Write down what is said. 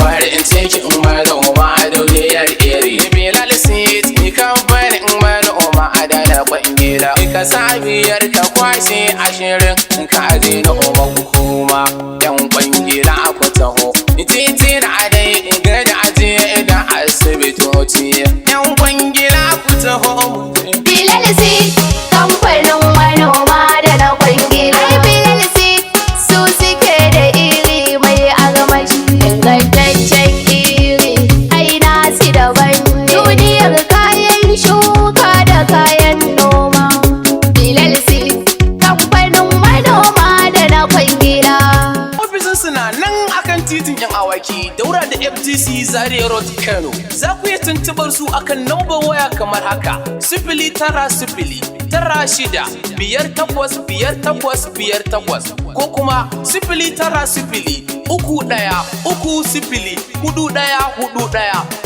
Farin cikin manoma duniyar iri. Bilal Seed, kamfanin manoma da na kwangila. Ka sa 5 ka kwashe 20, ka aje noman kuma. Yan kwangila ku taho. Titi na dai gada aje da asibitoci. Yan kwangila ku taho mu je. Bilal Seed, kamfanin manoma da na kwangila. Ai Bilal Seed su suke da iri mai armashi. Ingantaccen iri, ai nasu daban ne. Duniyar kayan shuka da kayan noma. Bilal Seed, kamfanin manoma da na kwangila. Ofishin na nan akan titin yan awaki daura da FTC, Zaria Road, Kano. Za ku iya tuntubar su akan nambar waya kamar haka: 09096585858 ko kuma 09031304141.